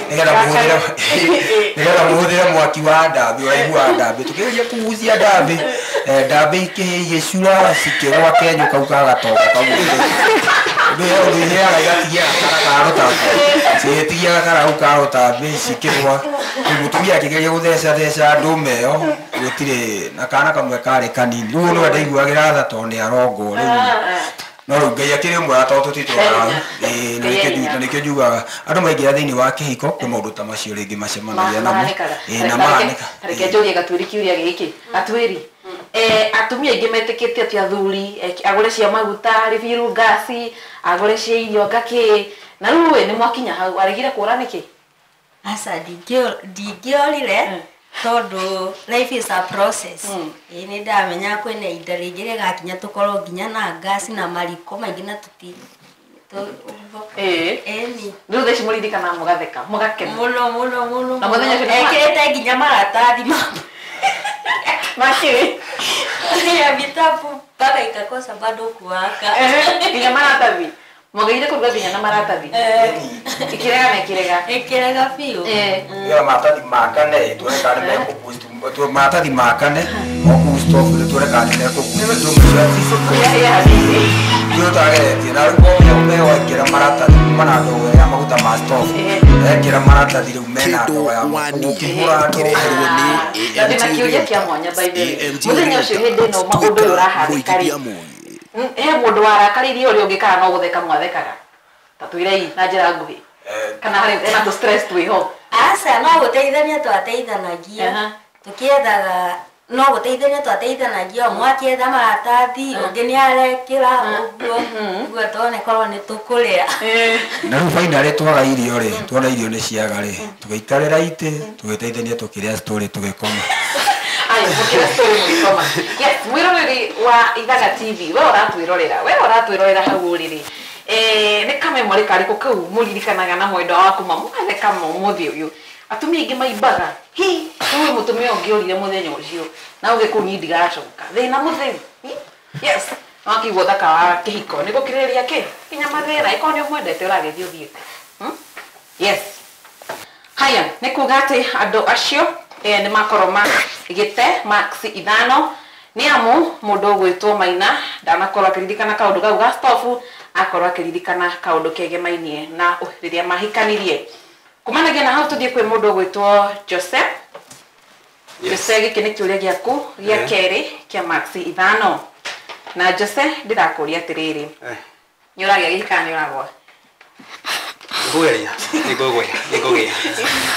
nĩgetha mũhũthĩre mwaki wa ndambĩ ũraihu wa ndambĩ tũkĩgeria kũgucia ndambĩ ndambĩ ikĩhĩa igĩcura cikĩgwa kenyũ kau gagatoka kau ũndũ iheaga igatigia gakara ka rũtambĩ cigĩtigia gakara kau ka rũtambĩ cikĩgwa mũtumia akĩgeria gũtheca theca ndũma ĩyo gũtirĩ na kana kamwe karĩ kanini rĩu nĩwe ndaiguagĩra tha tondũ nĩ arongwo rĩu no rĩu Ngai akĩrĩ mwega tondũ tũtitũraga na nĩkĩo njugaga andũ maingĩra thĩinĩ wa kĩhiko kwĩ maũndũ ta macio rĩngĩ macemanagia namo na mahanĩka. Reke njũrie Gatwĩri kĩũria gĩkĩ. Gatwĩri, atumia aingĩ metĩkĩtie atĩ athuri agũre cia maguta rĩbiru ngasi agũre cia irio ngakĩ na rĩu we nĩ mwakinya hau aregire kũra nĩkĩ? Aca ndingĩorire tondũ life is a process. Ĩĩ nĩ ndamenya kwĩna ihinda rĩngĩ rĩgakinya tũkorwo nginya na ngasi na mariko maingĩ na tũti ĩni rĩu thaa ici mũririkanaga mũgatheka mũgakena mũno mũno mũno na mũthenya ũcio ekĩrĩte nginya maratathi makĩ ya vitabu mpaka ikakosa bado kuwaka nginya maratathi mũgeire kũruga nginya na maratathi ikĩrega na ikĩrega ikĩrega biũ ya maratathi makane tuone kana nĩ mekũ maratathi makane o stove tuone kana nĩ mekũ tũtageretie na rĩu waingĩra maratathi kuma na ndogo ya maguta ma stove ekĩra maratathi rĩu mena ndogo ya ũkĩhũra kĩreherwo nĩ na kĩũria kĩa mwanya by the way mũthenya ũcio hĩndĩ ĩno ũndũ ũyũ ũrahanĩka rĩ he mũndũ warakarĩirie ũrĩa ũngĩ kana no gũtheka mwathekaga ta twĩrei na njĩra nguhĩ kana harĩ ena tũ stress twĩho? Aca no gũteithania twateithanagia tũkĩethaga no gũteithania twateithanagia ũmwe akĩetha maratathi ũngĩ nĩ arekĩra ũguo ũguo tuone korwo nĩ tũkũrĩa. Na rĩu finally twaga irio rĩ tuona irio nĩ ciaga rĩ tũgĩikarĩra itĩ tũgĩteithania tũkĩrĩa story tũgĩkoma. Ayo mũkĩra story mũgĩkoma. Yes, mwĩroreri wa Ithaga TV we ũratwĩrorera hau ũrĩrĩ nĩ kamemorĩ karĩkũ kau mũririkanaga na mwendwa waku ma mũgatheka mũthĩ ũyũ? Atumia aingĩ maimbaga hi ũyũ mũtumia ũngĩ ũrire mũthenya ũcio na ũgĩ kũu niĩ ndigacoka thĩna mũtheri. Yes, wakĩigua ũthaka wa kĩhiko nĩ gũkirĩrĩria kĩ nginya mathĩna ĩkorwo nĩ ũmwendete ũragĩthiĩ ũthiĩte. Yes, haya nĩ kuga atĩ andũ acio nĩ makorwo magĩte max 5 nĩ amu mũndũ ũgwĩtwo Maina ndanakorwo akĩririkana kaũndũ kau ga stofu akorwo akĩririkana kaũndũ kegemainie na rĩrĩa mahikanirie. Kumanagia na hau tũthiĩ kwĩ mũndũ ũgwĩtwo Joseph. Jose gĩkĩ nĩ kĩũria gĩaku gĩa kerĩ kĩa max 5 na Jose ndĩrakũria atĩrĩrĩ nĩ ũragĩa gĩkĩ kana nĩ ũragwa? Ngũgeria nĩngũgĩa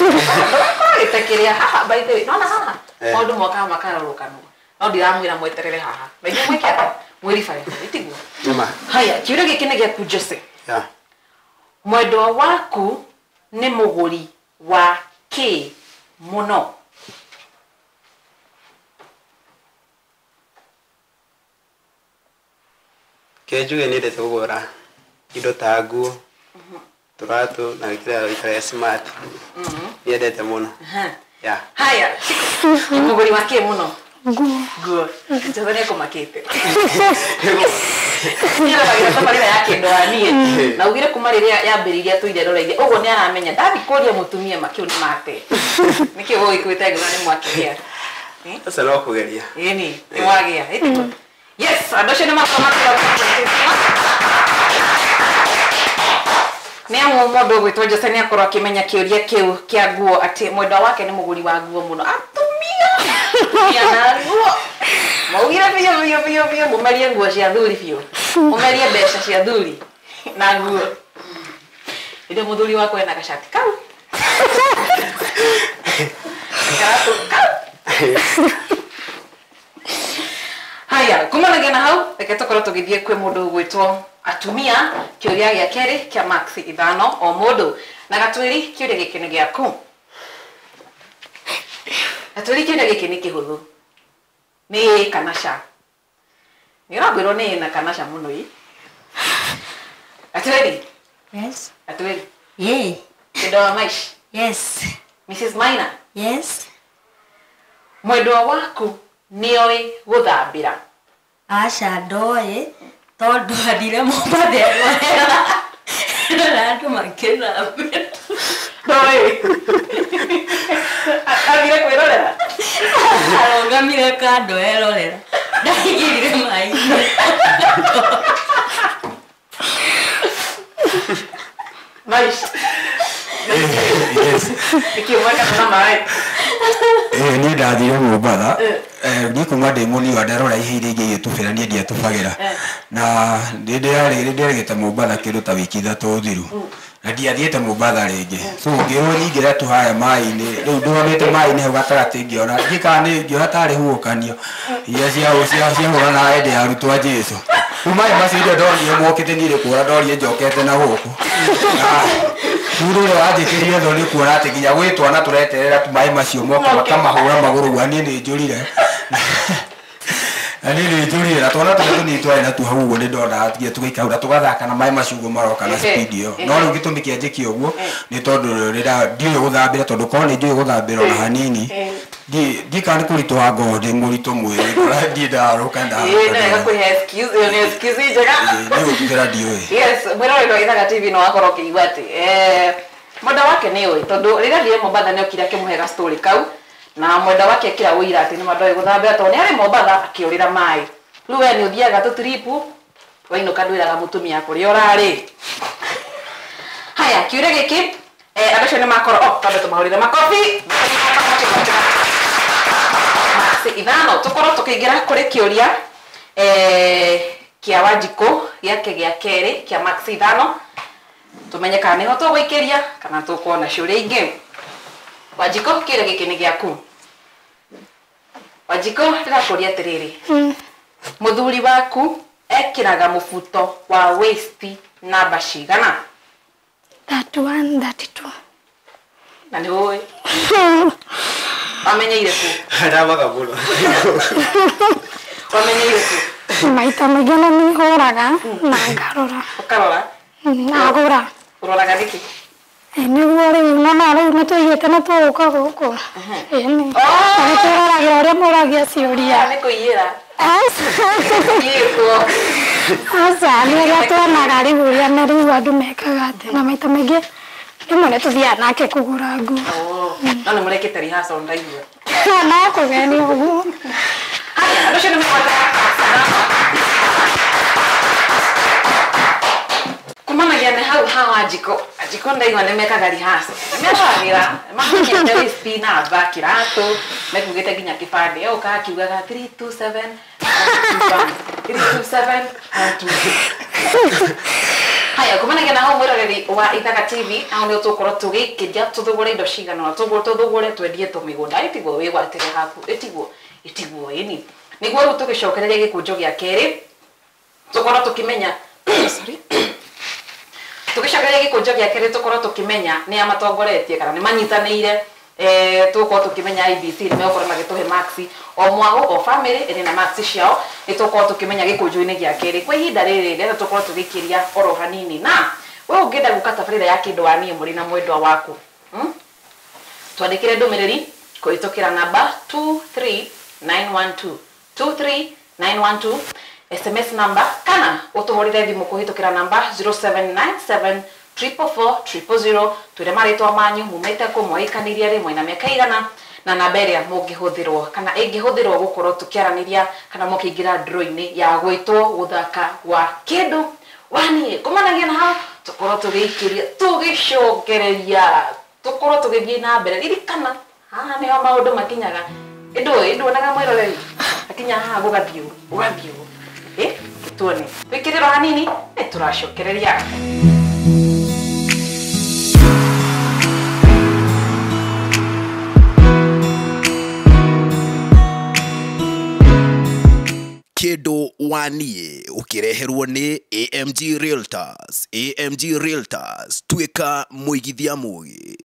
ndũgakorwo kĩrĩa haha by the way nona haha maũndũ mokaga makarũrũkanwo no ndiramwĩra mweterere haha na inyuĩ mwĩke atĩa mwĩribare ĩtiguo. Haya kĩũria gĩkĩ nĩ gĩaku Jose. Mwendwa waku nĩ mũgũri wa kĩ mũno? Kĩ njuge nĩendete kũgũra indo ta nguo tũratũ na gĩkĩra gĩikara smart nĩendete mũno. Haya mũgũri wa kĩ mũno? Nguo. Jose nĩ ekũmakĩte nĩaroragĩra tabarĩra ya kĩndũ wa niĩ na ugire kuma rĩrĩa yambĩrĩirie atũire roreirie ũguo nĩ aramenya ndathi kũria mũtumia makĩu nĩ mate nĩkĩo gũgĩkuĩte ngiuga nĩ mwakĩgĩa. Aca no kũgeria ĩni nĩ wagĩa. Yes, andũ acio nĩ makorwo makĩra nĩ amu mũndũ ũgwĩtwo Jose nĩ akorwo akĩmenya kĩũria kĩu kĩa nguo atĩ mwendwa wake nĩ mũgũri wa nguo mũno. Atumia na nguo maugire biũ biũ biũ biũ mũmerie nguo cia thuri biũ mũmerie mbeca cia thuri na nguo Ĩndĩ mũthuri wakwa ena gacati kau karatũ kau. Haya kumanagia na hau reke tũkorwo tũgĩthiĩ kwĩ mũndũ ũgwĩtwo atumia kĩũria gĩa kerĩ kĩa max 5 o mũndũ na Gatwĩri kĩũria gĩkĩ nĩ gĩaku. Gatwĩri kĩũria gĩkĩ nĩ kĩhũthũ nĩ ĩĩ kana ca. Nĩ ũragwĩrwo nĩ ĩna kana ca mũno ĩ. Atweri. Yes. Atweri. Yeah. Mwendwa wa Maish. Yes. Mrs. Maina. Yes. Mwendwa waku nĩoĩ gũthambĩra? Aca ndoĩ tondũ athire Mombatha erorera na andũ makĩthambĩra. Ndoĩ. Athire kwĩrorera? Arũgamire kando erorera. Ndaingĩrire maĩ-inĩ. Maish. Yes. Nĩkĩ mweka na maĩ? Niĩ ndathire Mombatha, niĩ kuma ndĩ mũnini ndarora ihe iria ingĩ igĩtubĩra niĩ ndiatubagĩra. Na nĩndĩrarĩgĩte Mombatha kĩndũ ta wiki 3 thiru. Na ndiathiĩte Mombatha rĩngĩ. So ngĩrwo nyingĩre tu haya maĩ-inĩ, rĩu ndũgamĩte maĩ-inĩ hau gatagatĩ ngĩona, ndiũĩ kana nĩ ngĩona tarĩ huhũkanio iria ciahũranaga hĩndĩ ya arutwo a Jesũ. Rĩu maĩ macio hĩndĩ ĩyo ndonire mokĩte niĩ nĩ kũra ndorire njokete na gũkũ. Mũndũ ũrĩa wanjĩkĩrire thoni kuona atĩ nginya gwĩ twana tũreterera maĩ macio moke makamahũra magũrũ guo niĩ nĩ njũrire. Na niĩ nĩ njũrire na twana tũrĩa tũnini twarĩ natuo hau ũguo nĩ ndonaga nginya tũgaikara hau na tũgathaka na maĩ macio ũguo maroka na speed ĩyo. No rĩu gĩtũmi kĩa njĩke ũguo nĩ tondũ ndiũĩ gũthambĩra tondũ korwo nĩ njũĩ gũthambĩra ona hanini ndiũĩ kana nĩ kũritũha ngorwo ndĩ mũritũ mwĩrĩ ndiĩ ndarũka Ĩĩ nĩ wega kwĩhe excuse, ĩyo nĩ excuse njega. Nĩ gũtubĩra ndiũĩ. Yes, mwĩroreri wa Ithaga TV no wakorwo ũkĩigua atĩ mwenda wake nĩ ũĩ tondũ rĩrĩa athire Mombatha nĩ okire akĩmũhe ga story kau na mwenda wake akĩra ũira atĩ nĩ ma ndoĩ gũthambĩra tondũ nĩ arĩ Mombatha akĩũrĩra maĩ. Rĩu we nĩ ũthiaga tũtiripu wainũka ndwĩraga mũtumia kũrĩa ũrarĩ. Haya, kĩũria gĩkĩ andũ acio nĩ makorwo oh twambe tũmahũrĩre makobi. Max 5 tũkorwo tũkĩingĩra kũrĩ kĩũria kĩa Wanjikũ gĩake gĩa kerĩ kĩa Max 5 tumenye kana nĩho tũgũikĩria kana tũkuona ciũria ingĩ. Wanjikũ kĩũria gĩkĩ nĩ gĩaku. Wanjikũ ndĩrakũria atĩrĩrĩ, mũthuri waku ekĩraga mũbuto wa waist namba cigana? 31, 32. Na nĩ ũĩ? Wamenyeire kũ? Ndamaga mũno. Wamenyeire kũ? Maita maingĩ nĩ nĩhũraga na ngarora. Ũkarora? Na ngũra. Ũroraga nĩkĩ? Nĩguo rĩu nona rĩu nĩtũigĩte nĩ tũgũka gũkũ. Ĩni. Nĩ tũroragĩra ũrĩa mũragia ciũria. Nĩ kũiyĩra. Aca nĩ ũrĩa tuonaga rĩu ũrĩa na rĩu andũ mekaga atĩ na maita maingĩ rĩmwe nĩ tũthiaga nake kũgũra nguo. No nĩ mũrekĩte rehearsal ndaigua. No kũgenia ũguo. Haya, andũ acio nĩ makwenda kumanagia nĩ hau ha Wanjikũ. Wanjikũ ndaigua nĩ mekaga rehearsal. Nĩ mekagĩra, mamenyete waist namba, kĩratũ, mekugĩte nginya kĩbandĩ. Oka akiugaga 3 2 7 1 2 3 2 7 1 2. Haya, kumanagia na hau mwĩroreri wa Ithaga TV, hau nĩ tũgũkorwo tũgĩikĩria tũthũgũre indo cigana ũna, tũthũgũre twendie tũmĩgũnda, ĩtiguo wĩgwatĩre haku, ĩtiguo ĩni. Nĩguo rĩu tũgĩcokereria gĩkũnjo gĩa kerĩ, tũkorwo tũkĩmenya sorry. Tũgĩcokereria gĩkũnjo gĩa kerĩ tũkorwo tũkĩmenya nĩ a matongoretie kana nĩ manyitanĩire tũgũkorwo tũkĩmenya IBC nĩ megũkorwo magĩtũhe max o mwago o family ĩrĩ na max ciao nĩ tũgũkorwo tũkĩmenya gĩkũnjo-inĩ gĩa kerĩ kwa ihinda rĩrĩ rĩrĩa tũkorwo tũgĩkĩria oro hanini na we ũngĩenda gũka tabarĩra ya kĩndũ wa niĩ mũrĩ na mwendwa waku twandĩkĩre ndũmĩrĩri kũhĩtũkĩra namba 23912 23912 SMS number kana ũtũhũrĩre thimũ kũhĩtũkĩra namba 0797 444 000 twĩre marĩtwa manyu mumĩte kũ mwaikanĩrie rĩ mwĩna mĩaka igana na namba ĩrĩa mũngĩhũthĩrwo kana ĩngĩhũthĩrwo gũkorwo tũkĩaranĩria kana mũkĩingĩra draw-inĩ ya gwĩtwo gũthaka gwa kĩndũ waniĩ kumanagia na hau tũkorwo tũgĩikĩria tũgĩcokereria tũkorwo tũgĩthiĩ na mbere ririkana haha nĩho maũndũ makinyaga ĩndũ nduonaga mwĩroreri akinya haha gũgathiĩ ũguo tuone twĩkĩrĩrwo hanini nĩ tũracokereria. Kĩndũ wa niĩ ũkĩreherwo nĩ AMG Realtors. AMG Realtors, tuĩka mũigithia mũgĩ.